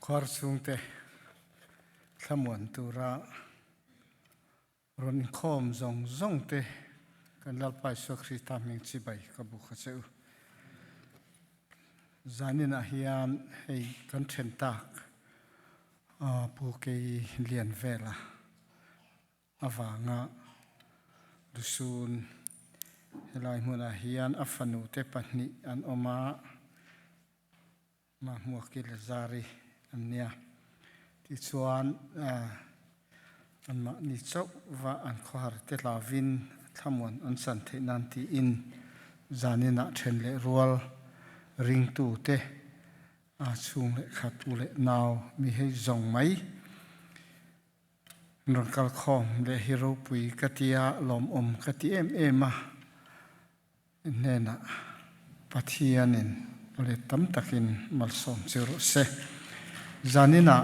Khuar chhungte thlamuan tura rawn inkhawm zawng zawng te kan Lalpa Isua Krista hming chibai ka bu kha che u. Zaninah hian hei kan then tak Pu Kei Lian vela avanga Lusun helai hmunah hian a fanute pahnih an awm a, Mahmuaki leh Zari an nia. Tichuan anmahni chauh va an khawhar te hlavin thlamuan an chan theih nan tiin zaninah then leh rual ringtute a chhung leh khat u leh nau mi hei zawng mai. Rawn kal khawm leh hi ropui ka tia lawmawm ka ti em em a, hnenah Pathianin let tam takin malsawm chu rawh se. Zaninah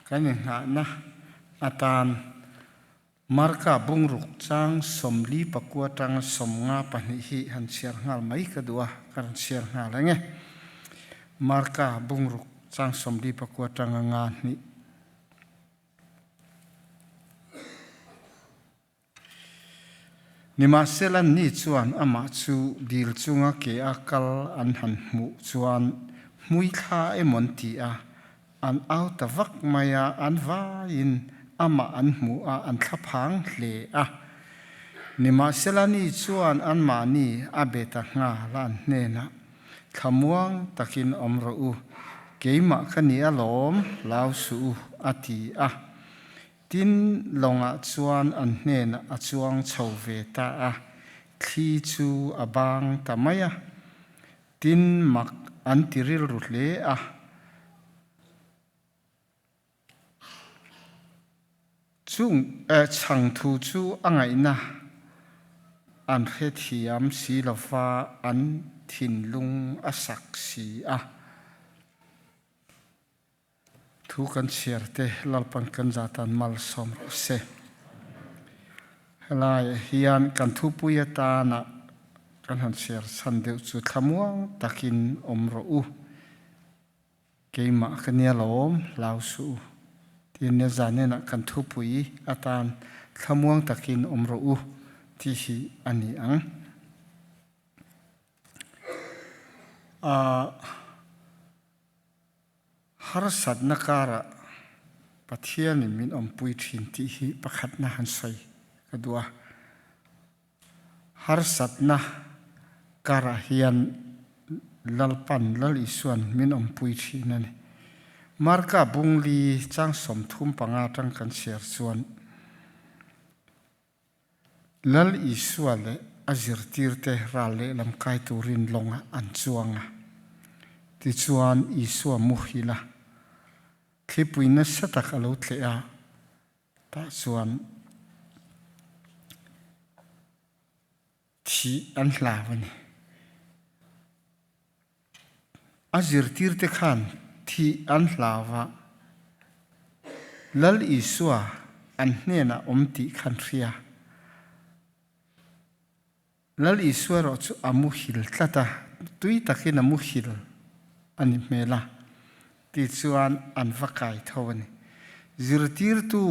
kan inghahna atan Marka bungruk chang 44 atanga 52 hi han chhiar nghal mai ka duh a, ka rawn chhiar nghal ang e. Marka bungruk chang 44 atanga nga hnih. Nimahsela ni chuan amah chu dil chunga ke a kal an han hmuh chuan hmui thla emaw an ti a, an au ta vak mai a, an vaiin amah an hmu a, an thlaphang hle a. Nimahsela ni chuan anmahni a be ta nghal a, an hnenah, Thlamuang takin awm rawh u, keimah ka ni alawm, lau suh u, a ti a. Tin, lawngah chuan an hnenah a chuang chho ve ta a, thli chu a bang ta mai a. Tin, mak an ti rilru hle a. Chung chhangthu chu a ngaihna an hrethiam si lova an thinlung a sak si a. Thu kan chhiar te Lalpan kan zatan malsawm rawh se. Helaiah hian kan thupui atana kan han chhiar chhan deuh chu thlamuang takin awm rawh u. Keimah ka nia lawm, hlau suh u. Tiin nia zanenah kan thupui atan thlamuang takin awm rawh u tih hi a ni ang. Harsatna karah Pathianin min awmpui thin tih hi pakhatna han sawi ka duh a. Harsatna karah hian Lalpan Lal Isuan min awmpui thin a ni. Marka bungli chang 35 atang kan chhiar chuan Lal Isua leh a zirtirte ral lehlam kai turin lawngah an chuang a. Tichuan Isua muhil a, thlipui nasa tak a lo tleh a, Tah chuan thih an hlau a ni. A zirtirte khan thih an hlau a, Lal Isua an hnenah awm tih khan hria. Lal Isua erawh chu a muhil tlat a, tui takin a muhil a ni hmel a, tichuan an va kai tho a ni. Zirtirtu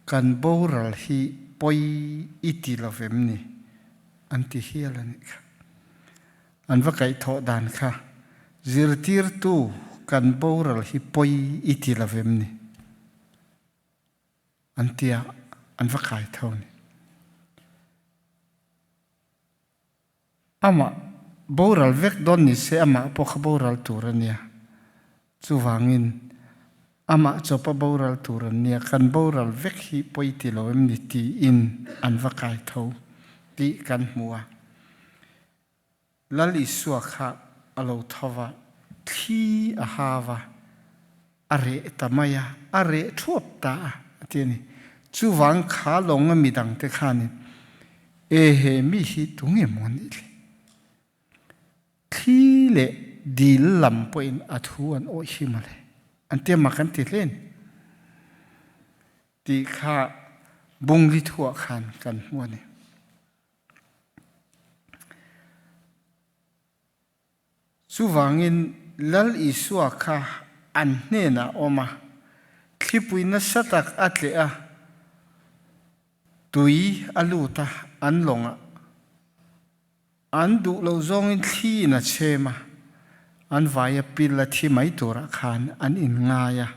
kan boral hi pawi i ti lo vem ni? An ti hial a nih kha. An va kaih thawh dan kha, Zirtirtu kan boral hi pawi i ti lo vem ni? An ti a, an va kai tho ni. Amah boral vek dawn ni se amah pawh kha boral tur a nia. Chuvangin amah chawpa boral tur an nia, kan boral vek hi pawi ti lo em ni tiin an va kai tho tih kan hmu a. Lal Isua kha a lo tho va, thli a ha va, a reh ta mai a, a reh thuap ta a, a ti a ni. Chuvang kha lawnga midangte khanin, E he mi hi tunge maw nih le? Thli leh dil lam pawhin a thu an awih hi mawle, an ti a, mak an ti hle a ni. Tih kha bungli thuah khan kan hmu a ni. Chuvangin Lal Isua kha an hnenah a awm a, thlipui nasa tak a tleh a, tui a lut a, an lawngah an duh lo zawngin thliin a chhem a, an vaia pil a thi mai turah khan an inngai a,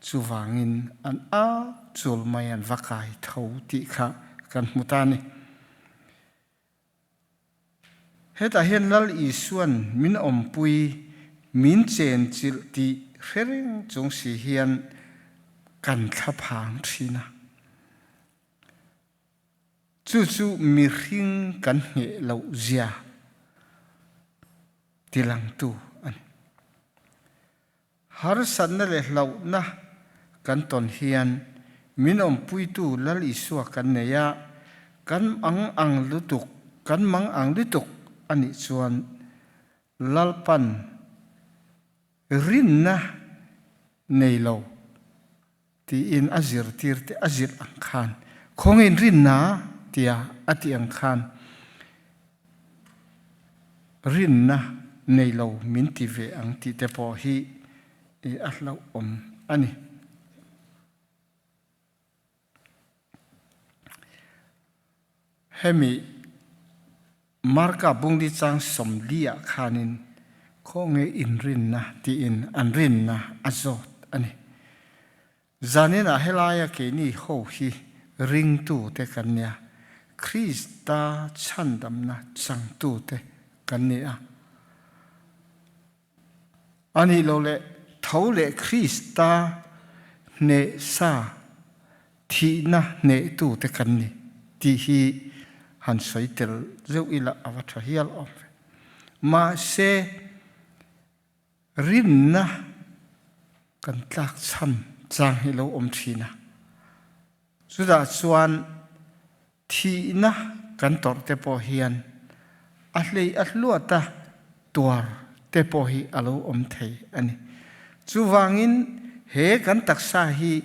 chuvangin an au chul mai an va kai tho tih kha kan hmu ta a ni. Hetah hian Lal Isuan min awmpui, min chenchilh tih hre reng chung si hian kan thlaphang thin a. Chu chu mihring kan hneh loh zia tilangtu a ni. Harsatna leh hlauhna kan tawn hian min awmpuitu Lal Isua kan nei a, kan mang ang lutuk, kan mang ang lutuk a nih chuan Lalpan rinna nei lo tiin a zirtirte a zirh ang khan khawngin rinna tia a tih ang khan rinna nei lo min ti ve ang tih te pawh hi a hlauhawm a ni. Hemi Marka bungli chang 40 ah khanin khawnge inrinna tiin an rinna a zawt a ni. Zaninah helaia keini ho hi ringtute kan nia, Krista chhandamna changtute kan ni a. A nih loh leh tho leh Krista hneh sa thihna hnehtute kan ni tih hi han sawi tel zeuh ila a va tha hial awm ve. Mahse, rinna kan tlak chham chang hi lo awm thin a. Chutah chuan Thihna kan tawrh te pawh hian a hlei a hluat a, tuar te pawh hi a lo awm thei a ni. Chuvangin he kan taksa hi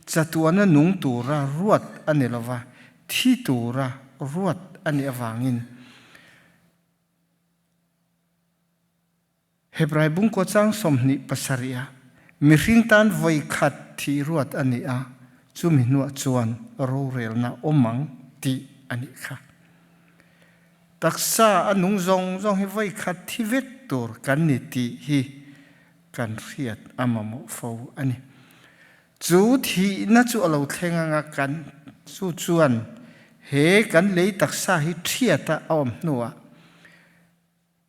chatuana nung tura ruat a ni lova, thi tura ruat a nih avangin Hebrai bungkaw chang 27 ah mihring tan vawi khat thih ruat a ni a, chumi hnuah chuan rorelna awm ang tih a nih kha. Taksa a nung zawng zawng hi vawi khat thi vek tur kan ni tih hi kan hriat a mamawh fo a ni. Chu thihna chu a lo thleng anga kan chu chuan he kan lei taksa hi thiata a awm hnuah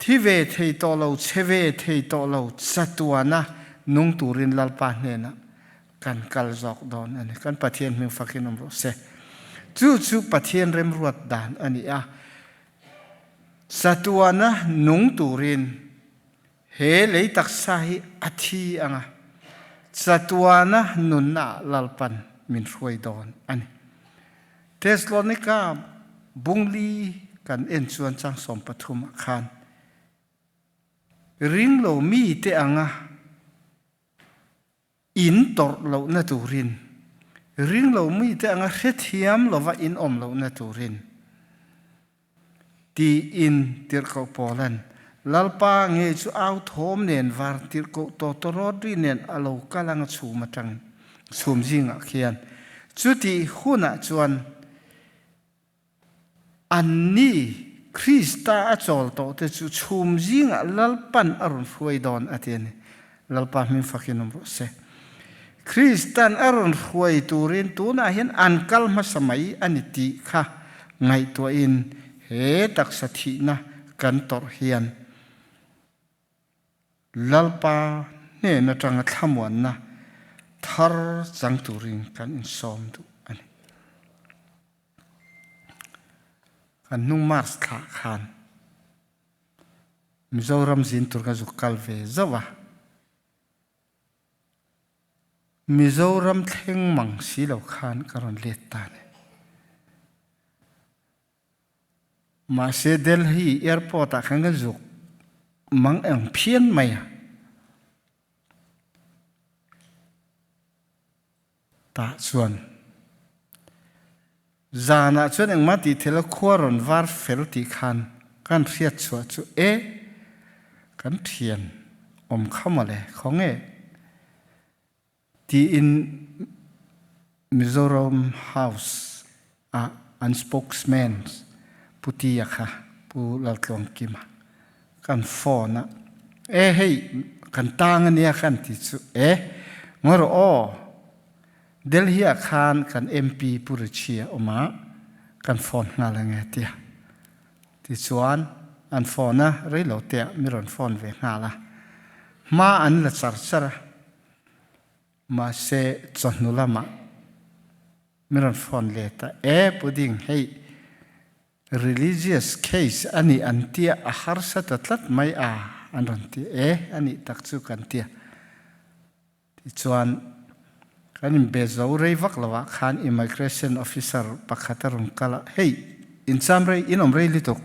Thi ve thei tawh lo, che ve thei tawh lo, chatuana nung turin Lalpa hnenah kan kal zawk dawn a ni. Kan Pathian hming fakin awm rawh se. Chu chu Pathian remruat dan a ni a. Chatuana nung turin he lei taksa hi a thi anga chatuana nunna Lalpan min hruai dawn a ni. Thesalonika bungli kan en chuan chang 13 ah khan ringlo mi te anga in tawrh lohna turin ringlo mi te anga hrethiam lova in awm lohna turin Tiin tirhkoh Paulan Lalpa nge chu au thawm nen var tirhkoh tawtawrawt ri nen a lo kal anga chhum atang chhum zingah khian chutih hunah chuan anni Krista a chawl tawhte chu chhum zingah Lalpan a rawn hruai dawn a ti a ni. Lalpa hming fakin awm rawh se. Kristan a rawn hruai turin tunah hian an kal hmasa mai a ni tih kha ngaihtuahin he taksa thihna kan tawrh hian Lalpa hnen atanga thlamuanna thar chang turin kan insawm duh a ni. Kan hnung March thlah khan Mizoram zin tur ka zuk kal ve zauh a. Mizoram thleng mang si lo khan ka rawn let ta ni. Mahse Delhi airport ah khan ka zuk mang eng phian mai a. Tah chuan zanah chuan engmah tih theih lo khua rawn var fel tih khan kan hriat chhuah chu e kan thian awm kha mawle khaw nge. Tiin Mizoram House ah an spokesman Pu Tia kha Pu Laltluangkima kan phone a, e hei kan tang ania kan ti chu e ngawi rawh aw Delhi ah khan kan MP Pu Richie a awm a kan phone nghal ange tia tichuan an phone a reilo te ah mi rawn phone ve nghal a hma an la char char a. Mahse, chawhnu lamah min rawn phone let a, E Puding, hei religious case a nih an tia a harsa ta tlat mai a an rawn ti. E, a nih tak chu kan tia. Tichuan, kan inbe zo rei vak lovah khan immigration officer pakhat a rawn kal a, Hei, incham rei, in awm rei lutuk,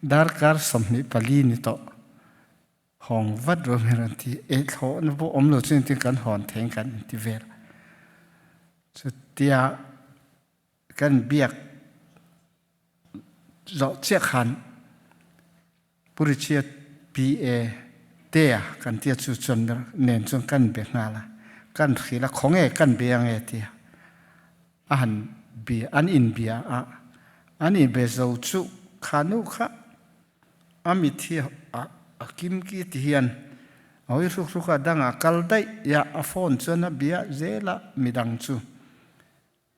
darkar 24 ni tawh. Hawng vat rawh hmel an ti. E thlawhna pawh awm lo chu engtin kan hawn thei kan inti vel. Chutia kan biak zawh chiah khan Pu Richie PA tea kan tia chu chuan nen chuan kan be nghal a. Kan hrilh a, khawnge kan be ange tia a han bia, an inbia a. An inbe zo chu kha nu kha A mit hi a kim ki ti hian a hawi hruk hruk a, dangah kal daih ya a phone chuan a bia zel a midang chu.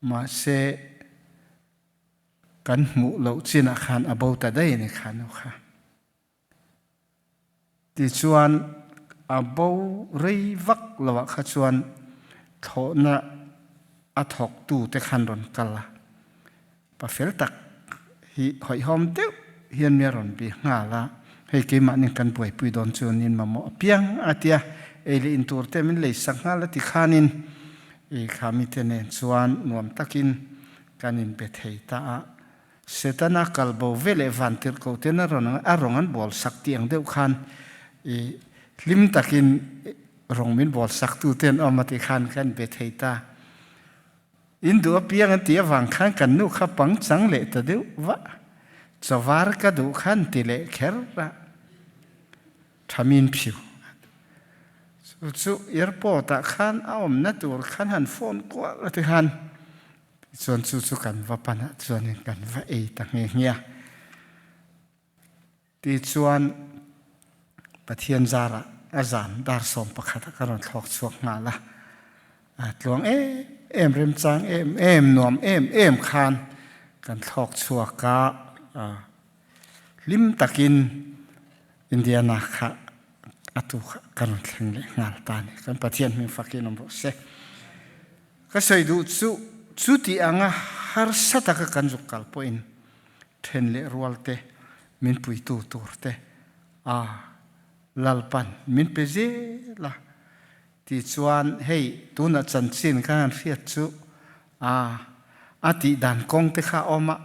Mahse kan hmuh loh chinah khan a bo ta daih a ni kha nu kha. Tichuan a bo rei vak loah kha chuan thlawhna a thawktu te khan rawn kal a. Pa fel tak hi hawihhawm deuh hian mi a rawn bi nghal a, hei keimahni kan buaipui dawn chu nin mamawh apiang a tia, ei leh in tur te min lei sak nghal a ti khanin i kha mite nen chuan nuam takin kan inbe thei ta a. Setana kal bo ve leh van tirh ko ten a rawn a rawng an bawl sak tih ang deuh khan i hlim takin rawng min bawl sak tu ten awm a ti khan kan be thei ta. In duh apiang an tih avang khan kan nu kha pangchang leh ta deuh va, chawvar ka duh khan ti leh kher a, thamin phiu. Chu chu airport ah khan a awmna tur khan han phone kual a ti khan tichuan chu chu kan va pan ah chuanin kan va ei ta nghe nghe a. Tichuan Pathian zarah a zan dar 11 ah ka rawn thlawk chhuak nghal a, a tluang em em, remchang em em, nuam em em khan kan thlawk chhuak a, hlim takin Indiana kha a tu kha ka rawn thleng leh nghal ta a ni. Kan Pathian hming fakin awm rawh se. Ka sawi duh chu chuti anga harsa taka kan zuk kal pawhin Then leh rual te, min puitu tur te a Lalpan min pe zel a ti chuan hei tunah chanchin ka han hriat chu a a tih dan kawng te kha a awm a,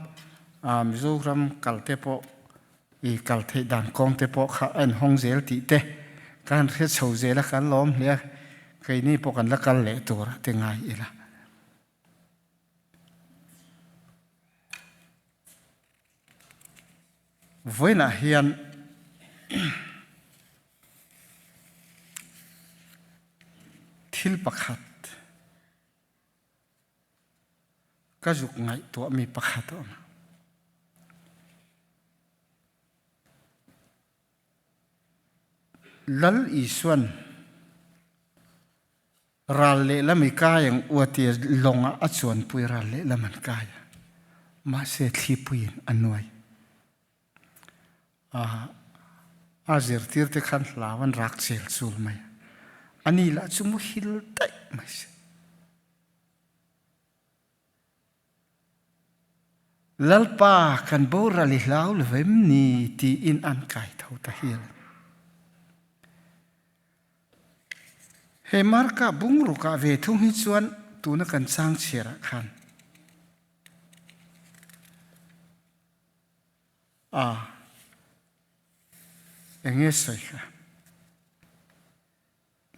a Mizoram kal te pawh i kal theih dan kawng te pawh kha a inhawng zel tih te ka han hre chho zel a, kan lawm hle a, keini pawh kan la kal leh tur a ti ngai ila. Vawiinah hian thil pakhat ka zuk ngaihtuahmi pakhat a awm. Lal Isuan Ral lehlam i kai ang ua tia lawngah a chuanpui ral lehlam an kai a. Mahse thlipui in a nuai. A a zirtir te khan hlau an rak chel chul mai a. Ani lah chu muhil daih mai si. Lalpa kan boral i hlau lo em ni tiin an kai tho ta hial. He Marka bungrukah ve thung hi chuan tuna kan chang chhiarah khan a enge sawi kha.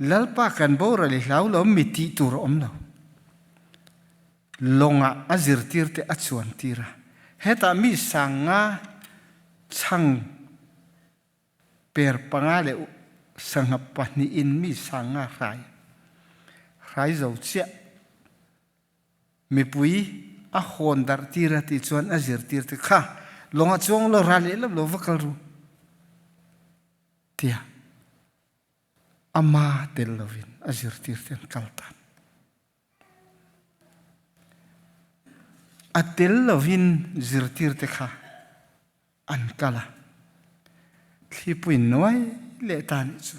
Lalpa kan boral i hlau lo mi tih tur a awm lo. Lawngah a zirtirte a chuantir a. Hetah mi sanga chhang per panga leh sangha pahnihin mi sanga hrai. Hrai zo chiah. Mipui a hawn darh tir a tih chuan a zirtir te kha lawngah chuang lo ral leh lo va kal ru tia ama tel lovin a zirtir te an kal tan. A tel lovin zirtir te kha an kal a, thlipui nuai leh ta nih chu.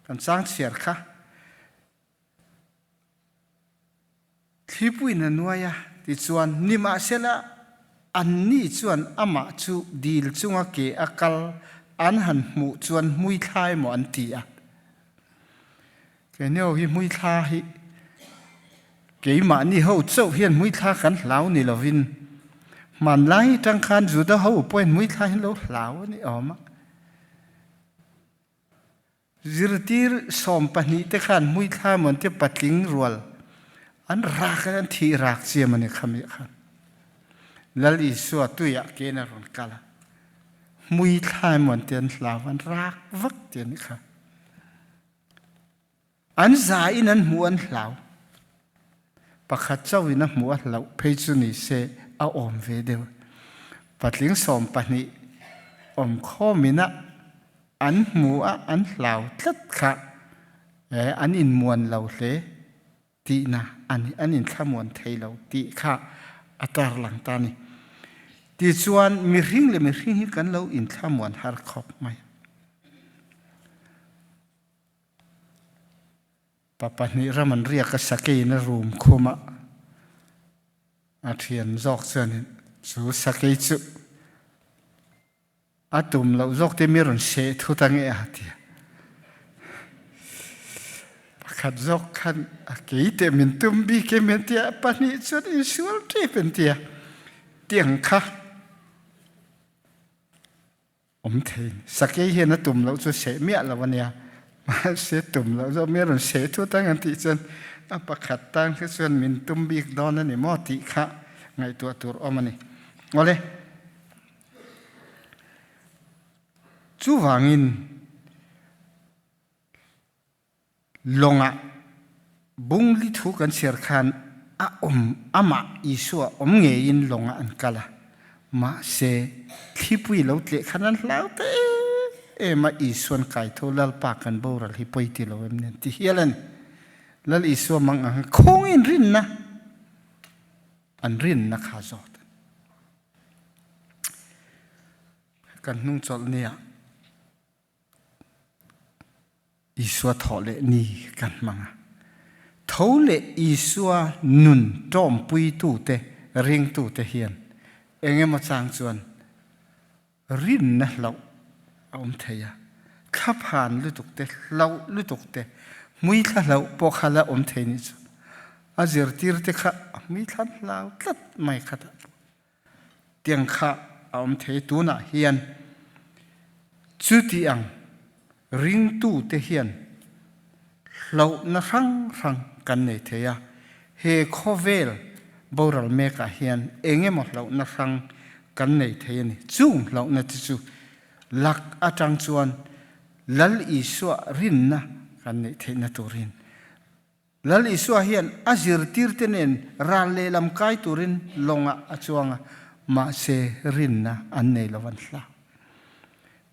Kan chang chhiar kha Thlipuiin a nuai a, tichuan, nimahsela anni chuan amah chu dil chunga ke a kal an han hmuh chuan hmuithla emaw an ti a. Keini ho hi hmuithla hi keimahni ho chauh hian hmuithla kan hlau ni lovin hmanlai atang khan Juda ho pawhin hmuithla hi an lo hlau a ni awm a. Zirtir 12 te khan hmuithla mawn te patling rual an rak an thih rak chiam a ni khami khan. Lal Isua tuiah ken a rawn kal a. Hmuithla mawn te an hlau an rak vak ti a ni kha. An za in an hmuh an hlau. Pakhat chauh in a hmuh a hlauh phei chu ni se a awm ve deuh. Patling 12 awm khawm in a an hmu a an hlau tlat kha an inmuan lo hle tihna ani an inthlamuan thei lo tih kha a tarlang ta ni. Tichuan mihring le mihring hi kan lo inthlamuan har khawp mai. Pa pahnih ram an riak a sakeiin a rum khum a, a thian zawk chuanin chu sakei chu a tum loh zawk te mi rawn seh thut ange a ti a. Pakhat zawk khan a kei teh min tum bik em an ti a, pahnih chuan insual tep an ti a, tiang kha Awm thei. Sakei hian a tum loh chu seh miah lo a nia. Mahse tum loh zawk mi a rawn seh thut ang an tih chuan a pakhat tan kha chuan min tum bik dawn a ni maw tih kha ngaihtuah tur awm a ni. Awle. Chuvangin Lawngah bungli thu kan chhiar khan a awm amah Isua awm ngeiin lawngah an kal a. Mahse, thlipui lo tleh khan an hlau ta em em a, Isuan kaitho Lalpa kan boral hi pawi ti lo em ni an ti hial a ni. Lal Isua mang ang khawngin rinna an rinna kha zawt. Kan hnung chawlh ni ah Isua thawh leh ni kan hmang a. Tho leh Isua nun ṭawmpuitute, ringtute hian engemaw chang chuan rinna hlauh a awm thei a. Thlaphan lutuk te, hlauh lutuk te, hmuithla hlauh pawh kha la awm thei nih chu. A zirtirte kha a hmuithla an hlau tlat mai kha ta. Tiang kha a awm thei. Tunah hian chuti ang ringtute hian hlauhna hrang hrang kan nei thei a. He khawvel boral mekah hian eng emaw hlauhna hrang kan nei thei a ni. Chung hlauhna te chu lak atang chuan Lal Isua rinna kan neih theihna turin Lal Isua hian a zirtirte nen ral lehlam kai turin lawngah a chuang a, mahse rinna an nei lo an hlau.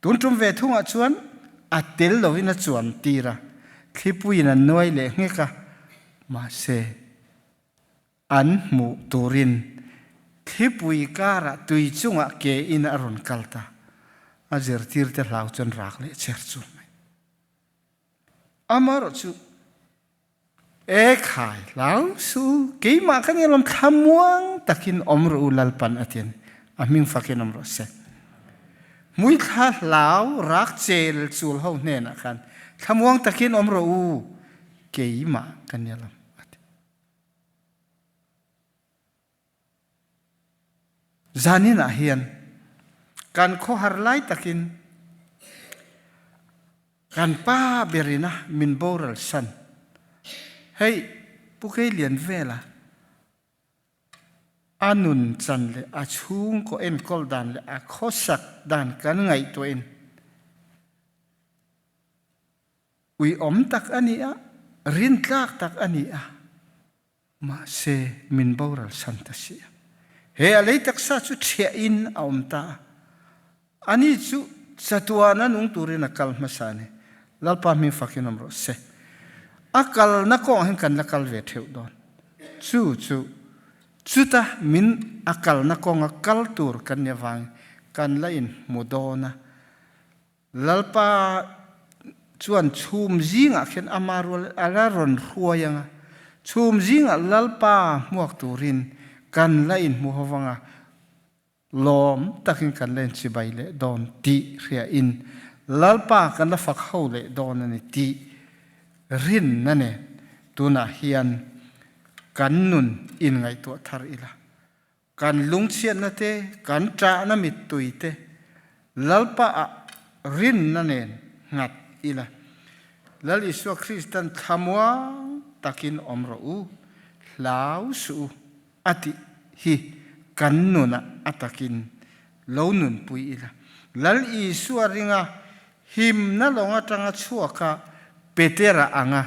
Tun tum ve thungah chuan a tel lovin a chuan tir a, thlipuiin an nuai leh nghek a, mahse an hmuh turin thlipui karah tui chungah ke in a rawn kal ta. A zirtirte hlau chuan rak leh cher chur mai. Amaherawh chu e khai hlau su keimah kan i lawm thlamuang takin awm rawh u Lalpan a ti a ni. A hming fakin awm rawh se. Hmuithla hlau rak chel chul ho hnenah khan thlamuang takin awm rawh u keimah kan i lawm a ti. Zanin ah hian kan khawhar lai takin kan pa berin a min boral san. Hei Pu Keilian vela a nun chan le a chhungkaw enkawl dan le a khawsak dan kan ngaihtuahin uiawm tak a ni a. Rintlak tak a ni a, mahse min boral san ta si a. He a lei taksa chu ṭhiah in a um ta a. Ani chu chatuan a nung turin a kal hmasa a ni. Lalpa hming fakin awm rawh se. A kalna kawngah hin kan la kal ve ṭheuh dawn. Chu chu chuta min a kalna kawnga kal tur kan nih avangin kan la inhmu dawn a. Lalpa chuan chhum zingah khian ama rual a la rawn hruai ang a, chhum zingah Lalpa hmuak turin kan la inhmu ho vang a, lawm takin kan la inchibai leh dawn tih hriain Lalpa kan la fak ho leh dawn a ni tih rinna nen tunah hian kan nun inngaihtuah thar ila. Kan lungchhiatna te, kan ṭahna mittui te Lalpa ah rinna nen nghat ila. Lal Isua Kristan thlamuang takin awm rawh u, hlau suh u a tih hi kan nunah a takin lo nunpui ila. Lal Isua ringa himna lawng aṭanga chhuaka Petera anga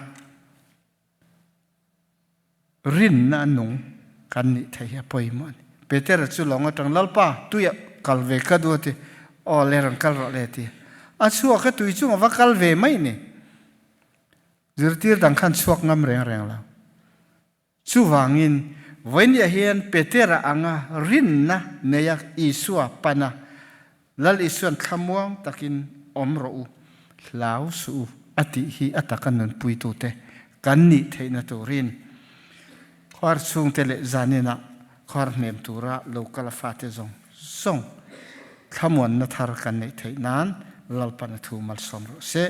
Rinna a nung kan nih theih hi a pawimawh a ni. Petera chu lawng atang Lalpa tuiah kal ve ka duh a ti. Aw le rawn kal rawh le a ti. A chhuak a tui chung a va kal ve mai ni. Zirtir dang khan chhuak ngam reng reng lo. Chuvangin vawinia hian Petera anga rinna neia Isua pana Lal Isuan thlamuang takin awm rawh u, hlau suh u a tih hi a taka nunpuitute kan nih theihna turin khuar chhungte leh zaninah khuar hnem tura lo kal a fate zawng zawng thlamuanna thar kan neih theih nan Lalpan a thu malsawm rawh se.